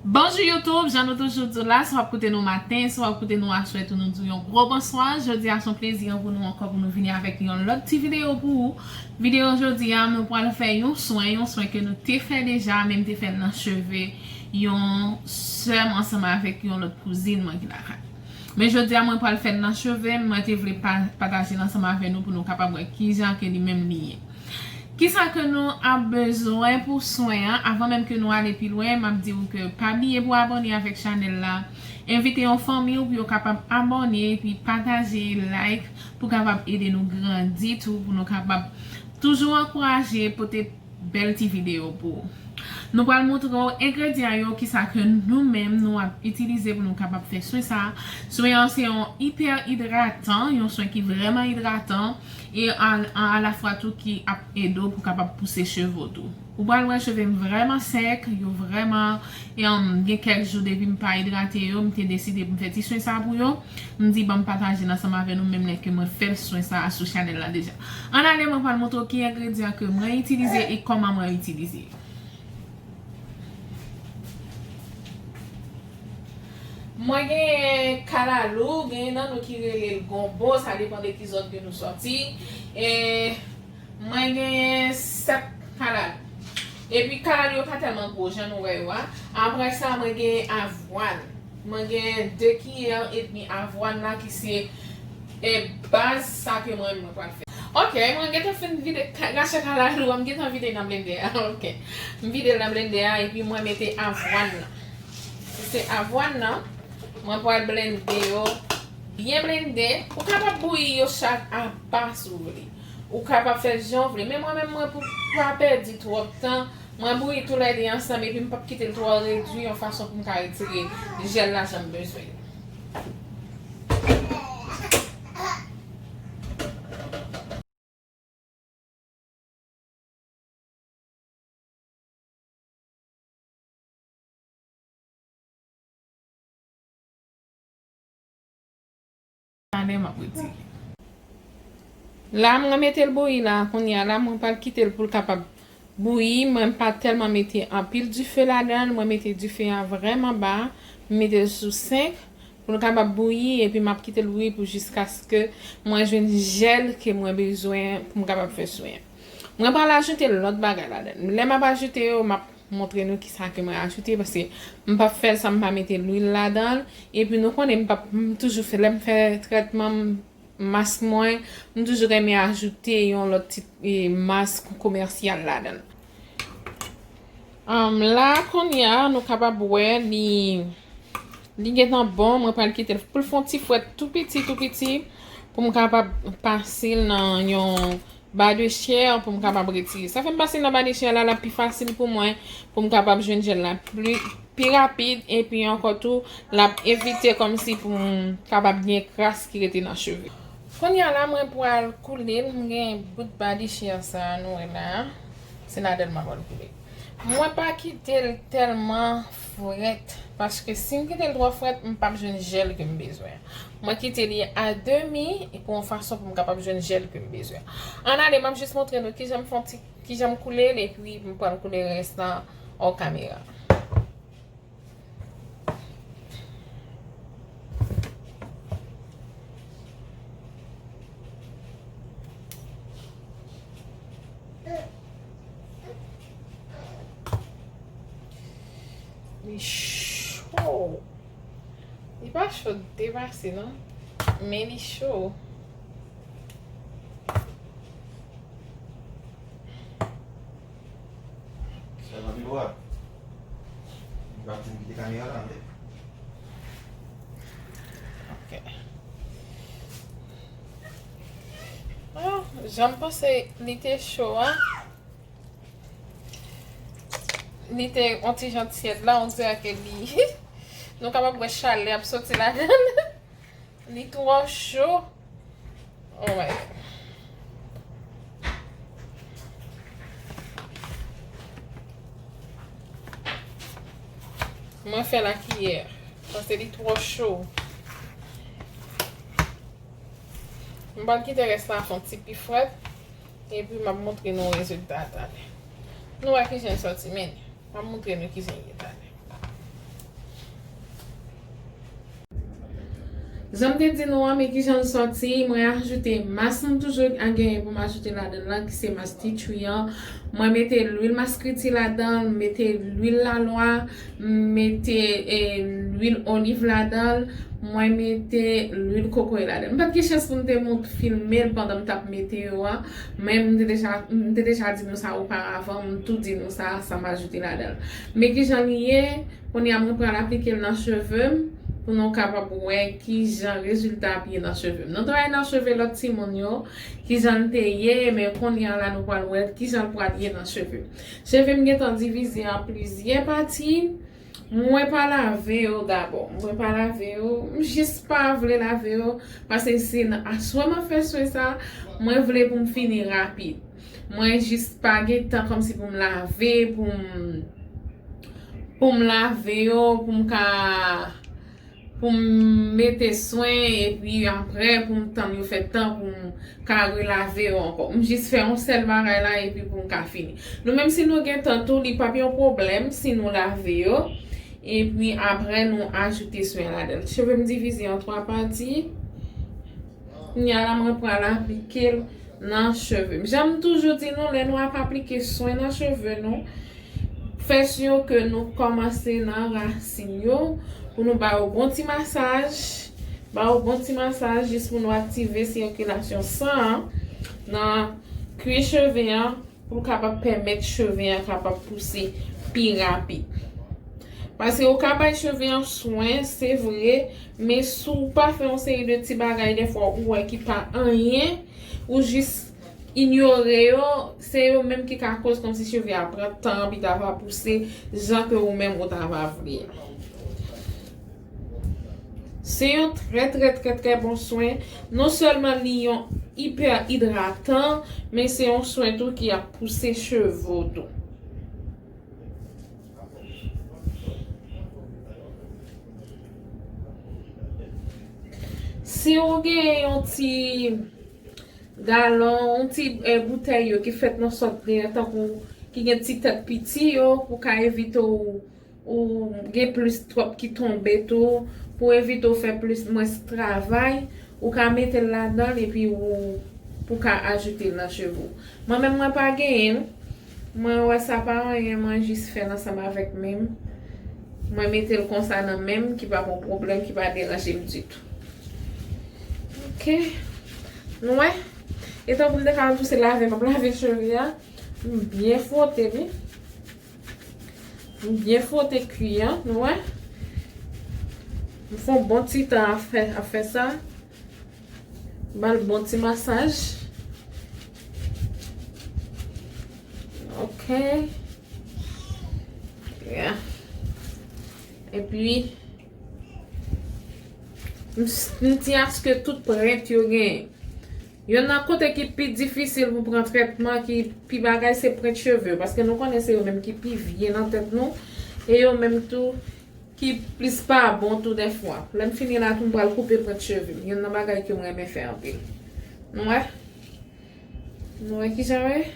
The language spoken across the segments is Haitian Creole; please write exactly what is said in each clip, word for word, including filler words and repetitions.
Bonjou YouTube, jan nou toujou di w la, si w ap koute nou maten, si w ap koute nou aswè tou, nou di w yon gwo bonswa. Jodi a se yon plezi pou nou ankò pou nou vini avèk yon lòt ti videyo pou ou. Videyo jodi a, mwen pral fè yon swen, yon swen ke nou te fè deja, men m te fè l nan cheve yon sè m ansanm avèk yon lòt kouzin mwen ki lakay. Men jodi a, mwen pral fè l nan cheve m, mwen te vle pa-, pataje l ansanm avè nou pou nou kapab wè kijan ke li menm li ye. Kisa ke nou ap bezwen pou swen an? Avan menm ke nou ale pi lwen, m ap di w ke pa bliye pou abòne avèk chanèl la. Envite yon fanmi w pou yo kapab abòne epi pataje, like, pou kapab ede nou grandi tou, pou nou kapab toujou ankouraje pote bèl ti videyo pou ou. Nou pral montre w engredyan yo, kisa ke nou menm nou ap itilize pou nou kapab fè swen sa. Swen an se yon ipè idratan, yon swen ki vrèman idratan e a, a, alafwa tou ki ap ede w pou kapab pouse cheve w tou. Ou pral wè cheve m vrèman sèk, yo vrèman, e, um, gen kèk jou depi m pa idrate yo, m te deside pou m fè ti swen sa pou yo. M di ban m pataje l ansanm avè nou menm lè ke mwen fè swen sa a sou chanèl la deja. Ann ale, mwen pral montre w ki engredyan ke mwen itilize e kòman mwen itilize. Mwen genyen kalalou, genyen nan nou ki rele l gonbo, sa depann de ki zòn ke nou sòti. E mwen genyen sèt kalalou. Epi kalalou yo pa tèlman gwo jan nou wè yo a. Apre sa, mwen genyen avwàn. Mwen genyen de kiyè edmi avwàn la ki se, e, baz sa ke mwen, mwen pral fè. Ok, mwen gentan fin vide ka-, rache kalalou a, m gentan vide nan blendè a. Ok. M vide l nan blendè a, epi mwen mete avwàn nan. Se avwàn nan, mwen pral blende yo, byen blende. Ou kapab bouyi yo chak apa si w vle. Ou kapab fè jan w vle. Men mwen menm, mwen, pou pa pèdi twòp tan, mwen bouyi toulède ansanm epi m p ap kite l twò redui yon fason pou m ka retire jèl la jan m bezwen. Talè m ap retire. La, mwen mete l bouyi la, kounye a la, mwen pral kite l pou l kapab bouyi. Mwen pa tèlman mete anpil dife ladan l, mwen mete dife a vrèman ba, m mete l sou senk pou l kapab bouyi, epi m ap kite l bouyi pou jiskaske mwen jwenn jèl ke mwen bezwen pou m kapab fè swen an. Mwen pral ajoute lòt bagay ladan l. Lè m ap ajoute yo, m ap montre nou kisa ke mwen ajoute, paske m p ap fè l san m pa mete lwil ladan l. Epi nou konnen m p ap, m toujou fè, lè m fè trètman mask mwen, m toujou renmen ajoute yon lòt ti, e, mask komèsyal ladan l. Anm, la, kounye a, nou kapab wè li, li gentan bon. Mwen pral kite l pou l fè yon ti frèt tou piti, tou piti, pou m kapab pase l nan yon ba de chè pou m kapab retire. Sa fè m pase nan ba de chè la, l ap pi fasil pou mwen, pou m kapab jwenn jèl la pli, pi rapid, epi ankò tou, l ap evite kòmsi pou m kapab gen kras ki rete nan cheve. Kounye a la, mwen pral koule l, m gen bout ba de chè sa a nou wè la a. Se ladan l mwen pral koule. Mwen pa kite l tèlman frèt, paske si m kite l twò frèt, m p ap jwenn jèl ke m bezwen. Mwen kite li a demi pou yon fason pou m kapab jwenn jèl ke m bezwen. Ann ale, m ap jis montre nou kijan m fè yon ti, kijan m koule l, epi m pral koule rès la hors caméra. Li cho. Li pa cho depase, non. Men li cho. Sèlman pi lwa. M pa di m kite kamera la, men. Ok. Ah, jan m panse li te cho a. Li te yon ti jan tyèd la, on dirè ke li, nou kapab wè chalè ap soti ladan l. Li twò cho. Oh my God. Mwen fè la kiyè, paske li twò cho. M pral kite rès la fè yon ti pi frèt, epi m ap montre nou rezilta a talè. Nou wè kijan l sòti, men m ap montre nou kijan l ye talè. Jan m te di nou an, men kijan l sòti, mwen ajoute mas m toujou genyen pou m ajoute ladan l lan, ki se mas tea tree an. Mwen mete lwil mas kriti ladan l, m mete lwil lalwa, m mete, e, lwil oliv ladan l, mwen mete lwil kokoye ladan l. M pa t gen chans pou m te mont filme l pandan m t ap mete yo a, men m te deja, m te deja di nou sa oparavan, m tou di nou sa, sa m ajoute ladan l. Men kijan l ye, kounye a mwen pral aplike l nan cheve m, pou nou kapab wè kijan rezilta ap ye nan cheve m. Nou te wè nan cheve lòt timoun yo, kijan l te ye, men kounye a la nou pral wè kijan l pral ye nan cheve m. Cheve m gentan divize an plizyè pati. Mwen pa lave yo dabò. Mwen pa lave yo. M jis pa vle lave yo. Paske se nan aswè m ap fè swen sa. Mwen vle pou m fini rapid. Mwen jis pa gen tan kòmsi pou m lave, pou m, pou m lave yo, pou m ka, pou m mete swen, epi apre pou m tann yo fè tan pou m ka relave yo ankò. M jis fè yon sèl bagay la epi pou m ka fini. Nou menm si nou gen tan tou, li p ap yon pwoblèm si nou lave yo. Epi apre nou ajoute swen ladan l. Cheve m divize an twa pati. Kounye a la mwen pral aplike l nan cheve m. Jan m toujou di nou, lè nou ap aplike swen nan cheve nou, fè si ke nou kòmanse nan rasin yo pou nou ba yo bon ti masaj, ba yo bon ti masaj jis pou nou aktive sikilasyon san an nan kwi cheve an pou l kapab pèmèt cheve an kapab pouse pi rapid. Paske ou ka bay cheve an swen, se vre, men si w pa fè yon seri de ti bagay dèfwa ou wè ki pa anyen, ou jis inyore yo, se yo menm ki ka koz kòmsi cheve a pran tan, epi ta va pouse jan ke ou menm ou ta va vle. Se yon trè, trè, trè, trè bon swen. Non sèlman li yon ipè idratan, men se yon swen tou ki ap pouse cheve w tou. Si w gen yon ti galon, yon ti, eh, boutèy yo ki fèt nan sòt de, tankou ki gen ti tèt piti yo, pou ka evite w, ou gen plis twòp ki tonbe tou, pou evite w fè plis, mwens travay, ou ka mete l ladan l epi ou, pou ka ajoute l nan cheve w. Mwen menm mwen pa genyen l. Mwen wè sa pa anyen, mwen jis fè l ansanm avèk men m. Mwen mete l konsa nan men m, ki pa gon pwoblèm, ki pa deranje m ditou. Ok. Nou wè? Etan pou m te ka touse lave, m ap lave cheve a. M byen fwote li. M byen fwote kwi an, nou wè. M fè yon bon ti tan ap fè, ap fè sa. Ba l bon ti masaj. Ok. Yeah. Epi, m, m ti aske tout prent yo gen. Youn nan kote ki pi difisil pou pran trètman, ki pi bagay, se prent cheve yo. Paske nou konnen se yo menm ki pi vye nan tèt nou. E yo menm tou ki plis pa bon tou dèfwa. Lè m fini la tou, m pral koupe prent cheve m. Youn nan bagay ke m renmen fè anpil. Nou wè? Nou wè kijan w ye?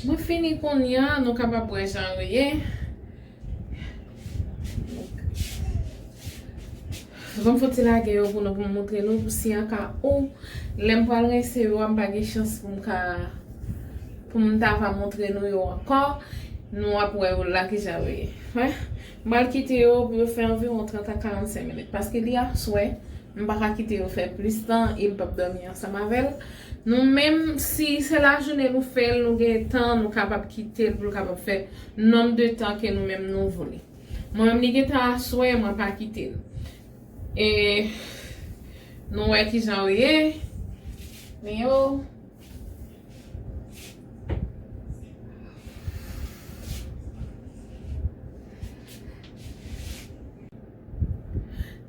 Mwen fini kounye a, nou kapab wè jan yo ye. Ban m fon ti lage yo pou nou, pou m montre nou, pou si an ka ou, lè m pral rense yo a, m pa gen chans pou m ka, pou m ta va montre nou yo ankò. Nou ap wè yo la kijan yo ye. Wè? M pral kite yo pou yo fè anviwon trant a karannsenk minit. Paske li aswè, m pa ka kite yo fè plis tan e m p ap dòmi ansanm avè l. Nou menm, si se lajounen nou fè l, nou gen tan, nou kapab kite l pou l kapab fè nonb de tan ke nou menm nou vle. Mwen menm, li gentan aswè, mwen pa kite l. E nou wè kijan yo ye. Men yo.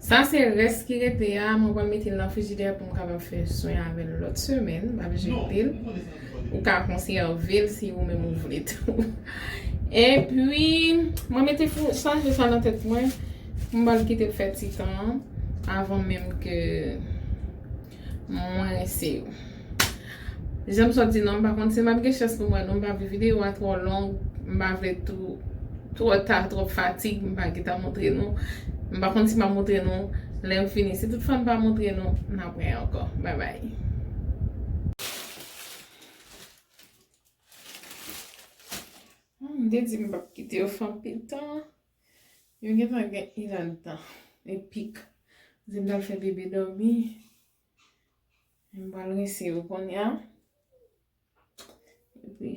Sa se rès ki rete a, mwen pral mete l nan frijidè pou m kapab fè swen avè l lòt semèn, m ap jete l. Ou ka konsève l si ou menm ou vle tou. Epi, mwen mete fou, chanje sa nan tèt mwen. M pral kite l fè ti tan an, avan menm ke mwen rense yo. Jan m sot di non, m pa konn si m ap gen chans pou m wè nou, m pa vle videyo a twò long, m pa vle tou, twò ta, twòp fatig, m pa gentan montre nou. M pa konn si m ap montre nou lè m fini. Si tout fwa m pa montre nou, n ap wè ankò. Bye bye. Hmm, m te di m p ap kite yo fè anpil tan. Yo gentan gen inèdtan. E pik. Di m t al fè bebe dòmi. M pral rense yo kounye a. Epi,